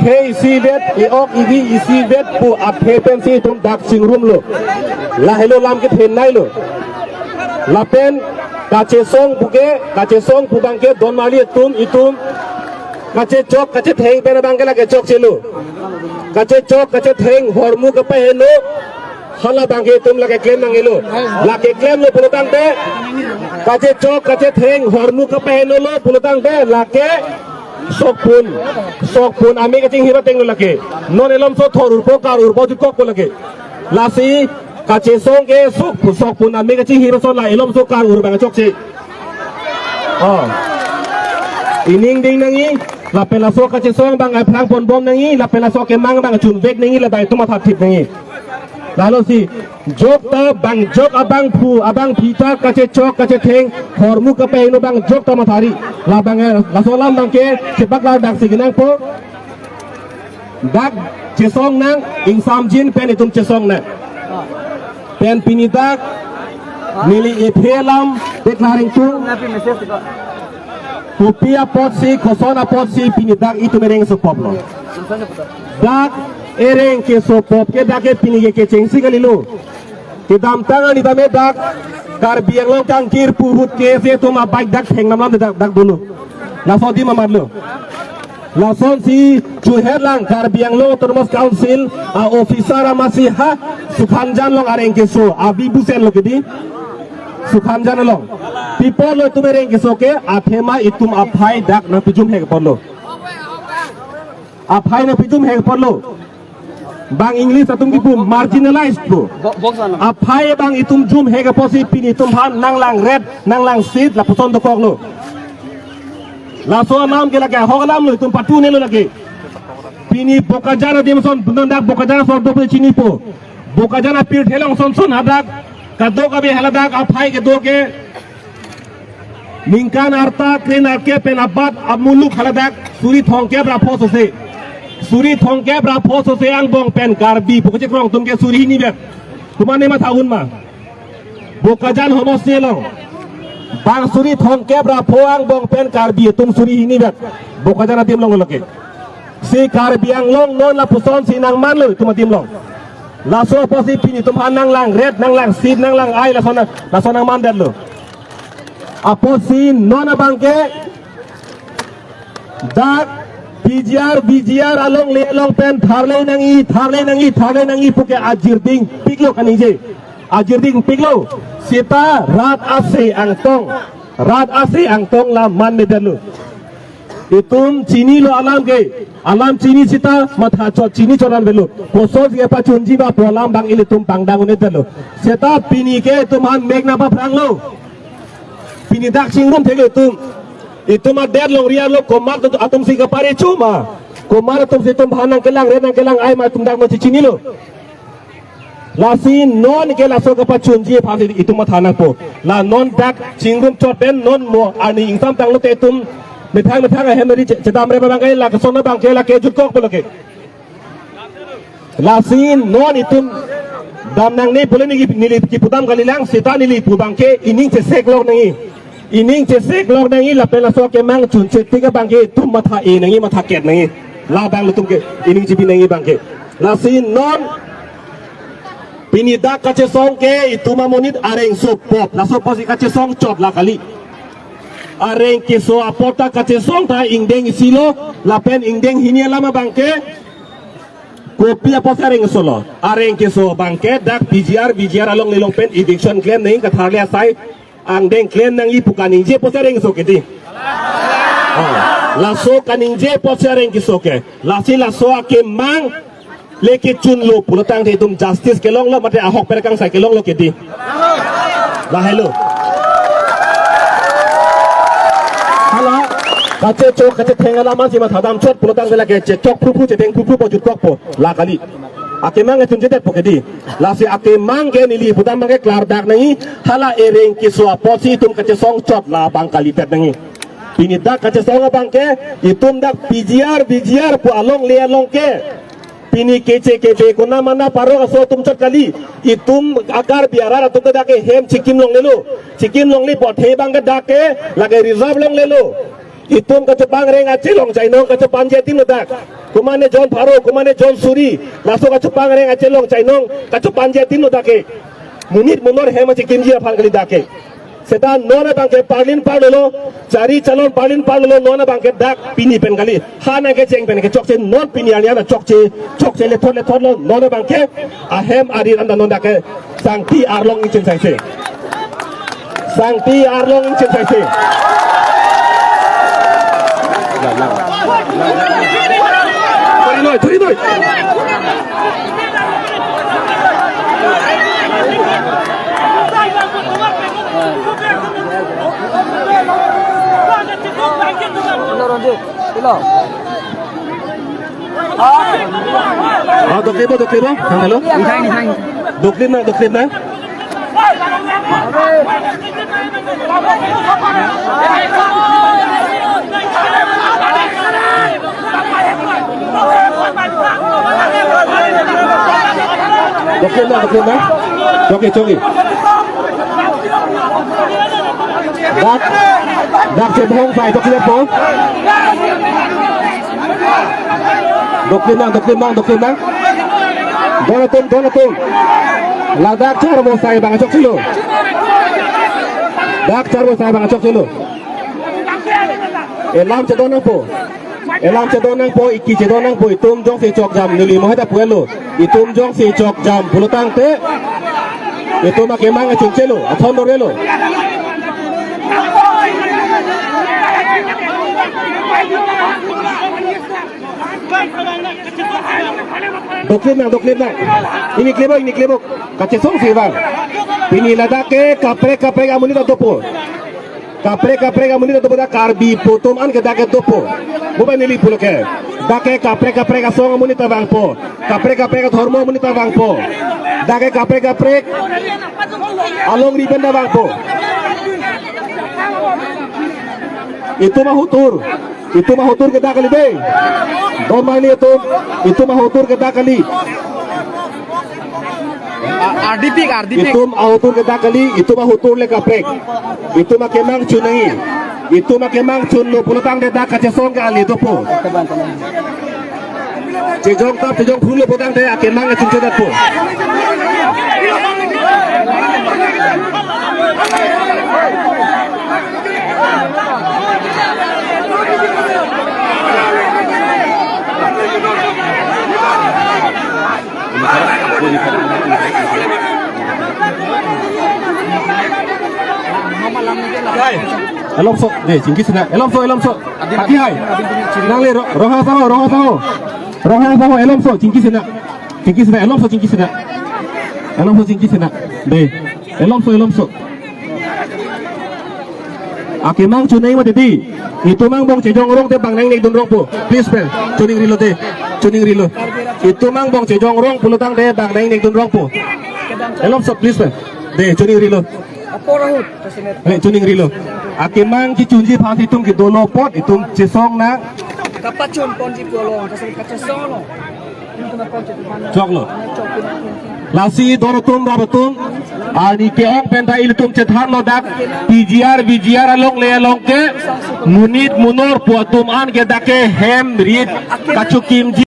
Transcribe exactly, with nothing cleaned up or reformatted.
Athe isivet, e-ok evi isivet pu athe pensi itum dak chingrumlo. Lahelo lam kethenei lo. Lapen kachesong puke, kachesong pu abangke don mali atum itum kachechok kachetheng pen abangke lake chokchelo. Kachechok kachetheng hormu kapaheno, hala abangke itum lake klem nangjilo. Lake klemlo pulotangte, kachechok kachetheng hormu kapahenolo pulotangte lake sokpun, sokpun ame kachinghi atenglo lake. Non elomso thor urpo, kar urpo, jutkokpo lake. Lasi kachesong ke sok, sokpun ame kachinghi ason la elomso kar ur abang chokche. Oh. Ining ding nangji, lapen laso kachesong abang aphrang ponbom nangji, lapen laso kemang abang chunvek nangji, labang itum mathathip nangji. Lalo si, jokta bang jok abangphu, abangpi ta kachechok kachetheng hormu kapaheno abang jokta mathari. Labang, eh, laso alam abangke chepaklardak si kenangpo. Dak chesong nang, ingsamjin pen itum chesong nang. Pen pini dak neli ephe alam declaring tung. Kopi apotsi, koson apotsi pini dak itum ereng sopoplo. Dak ereng kesopop ke dak ke pini ke kechengsi kalilo. Kedamtang arni tame dak Karbi Anglong kangkir pu ahut ke ese atum abike dak thengdam lam dak, dak dolo. Laso adim amatlo. Lasonsi chuhet lang Karbi Anglong Autonomous Council a-officer amatsi ha Sukhamjan along areng keso abi busen lo kedi. Sukhamjan along. Pi apotlo itum ereng keso ke, athema itum aphai dak nangpijumhek apotlo. Aphai nangpijumhek apotlo. Bang English atum kipu marginalized pu. Bo-, box ano? Aphai abang itum jumhek apotsi pini itum aphan nanglangret, nanglangsit lapuson dokoklo. Laso alam ke lake ahok alamlo, itum patunelo lake. Pini Bokajan adim ason, non dak Bokajan ason dope chinipo. Bokajan apirthe along son son hadak, kadokave haladak aphai kedo ke ningkan arta kre-nerkep pen abat amuluk haladak suri thomkep ra pho sose. Suri thomkep ra pho sose angbong pen Karbi pu kachekrong atum ke suri hini vet. Komatne matha un ma? Bokajan homosti along. Bang suri thomkep ra pho angbong pen Karbi atum suri hini vet. Bokajan adim along lo ke. Si Karbi Anglong non lapusonsi nangmanlo itum adim along. Laso apotsi pini itum aphan nanglangret, nanglangsit, nanglang-ai lason, lason nangmandetlo. Apotsi non abangke dak P G R, V G R alongle along pen tharle nangji, tharle nangji, tharle nangji puke ajirding piklo kaningje. Ajirding piklo. Seta rat ase angtong, rat ase angtong la manmedetlo. Itum chinilo alam ke, alam chini seta matha chot chini chot an avelo. Kosonsi kepachunji ba pu alam abang ilitum pangdang un-edetlo. Seta pini ke itum aphan mek nangpaphranglo. Pini dak chingrum theklo itum. Itum adet longri arlo komat atumsi kaparecho ma, komat atumsi itum aphan nangkelangret nangkelang-ai ma itum dak ma chichinilo. Lasi non ke laso kapachunji aphan itum matha nangpo. La non dak chingrum chot pen non mo arni ingsam tanglote itum methang methang ahem ri che-, chedamre abangke la kason abangke lake jutkokpo lake. Lasi non itum dam nangne pule neli, neli kipudam kalilang, seta neli pu abangke ining cheseklok nangji. Ining cheseklok nangji lapen laso kemang chunche tik abangke itum matha-e nangji, mathaket nangji. La abang ilitum ke ining chipi nangji abangke. Lasi non pini dak kachesong ke itum amonit areng sopop. Laso apotsi kachesong chot la kali. Areng keso apot ta kachesong ta ingdeng isilo, lapen ingdeng hini alam abangke kopi apotsi areng keso lo. Areng keso abangke dak P G R, V G R alongle along pen eviction klem nangji, katharle asai angdeng klem nangji pu kaningje apotsi areng keso kedi. Ah, laso kaningje apotsi areng keso ke. Lasi laso akemang le kechunlo pulotangte itum justice kelonglo mate ahok pen kangsai kelonglo kedi. Lahelo. Hala kachechok kachetheng alam ansi mathadam chot pulotangte lake chechok phuphu chetheng phuphu po jutkokpo la kali. Akemang itum chedetpo kedi. Lasi akemang ke neli pudam abangke klardak nangji, hala ereng keso apotsi itum kachesong chot la abang kalidet nangji. Pini dak kachesong abangke itum dak P G R, V G R pu alongle along ke pini keche kebe konamana parok aso atum chot kali. Itum a-Karbi arat atum ke dak ke hem chikim longlelo. Chikim longlepo athe abangke dak ke lake reserve longlelo. Itum kachepangreng achelong chainong kachepanji adim lo dak. Komane jon pharo, komane jon suri, laso kachepangreng achelong chainong kachepanji adim lo dak ke. Monit monor hem achekimji aphan kali dak ke. Seta non abang ke parlin parlolo, chari chalon parlin parlolo, non abang ke dak pini pen kali. Ha nangkecheng pen ke chokche, non pini arni an chokche, chokche lethot lethot lo, non abang ke ahem arit anta non dak ke sangti arlong ingchin saise. Sangti arlong ingchin saise. Thuri noi, thuri noi. Hello, Ranjit. Hello. Ah, doklip bo, doklip bo. Hello. Doklip nang, doklip nang. Doklip nang, doklip nang. Choki, choki. Dak, dak chebong sai, doklip po. Doklip nang, doklip nang, doklip nang. Don atum, don atum. Ladak charbonsai abang chokchelo. Dak charbonsai abang chokchelo. Elam chedon nangpo. Elam chedon nangpo, iki chedon nangpo, itum jongsi chokjam, neli mo heta puelo. Itum jongsi chokjam pulotangte itum akemang achunchelo, athon dorelo. Doklip nang, doklip nang. Ini klip bo, ini klip bo. Kachesongsi abang. Pini ladak ke kaprek kaprek amonit ta dopo. Kaprek kaprek amonit ta dopo, dak Karbi atum an ke dak ke dopo. Mo ba neli pulo ke. Dak ke kaprek kaprek asong amonit ta vangpo. Kaprek kaprek adhormo amonit ta vangpo. Dak ke kaprek kaprek alongri pen ta vangpo. Itum ahotur. Itum ahotur ke dak kali dei. Don mani itum, itum ahotur ke dak kali. A-, ardipik, ardipik. Itum ahotur ke dak kali, itum ahotur le kaprek. Itum akemang chun nangji. Itum akemang chunlo pulotangte dak kachesong ke ali dopo. Chejong tap, chejong phrulo pulotangte akemang achunche datpo. Hai. Elomso, dei, chingki sina. Elomso, elomso. Aki hai. Nangli ro-, Ronghang asangho, Ronghang asangho. Ronghang asangho, elomso, chingki sina. Chingki sina, elomso, chingki sina. Elomso, chingki sina. Dei. Elomso, elomso. Akemang chun nangji mati dei. Itum angbong chejong rong te bang nangnek dun rongpo. Please, pen. Chuning rilo dei. Chuning rilo. Itum angbong chejong rong pulotangte bang nangnek dun rongpo. Elomso, please, pen. Dei, chuning rilo. Apor ahut, kasinet. Dei, chuning rilo. Akemang kechunji aphan itum kedo lo apot, itum chesong nang. Kapachun ponji pulo, kasinet kachesong lo. Choklo. Lasi don atum, rap atum. Arni ke-ong pen ta ilitum chethanlo dak. P G R, V G R along le along ke. Monit monor pu atum an ke dak ke hem rit kachekimji.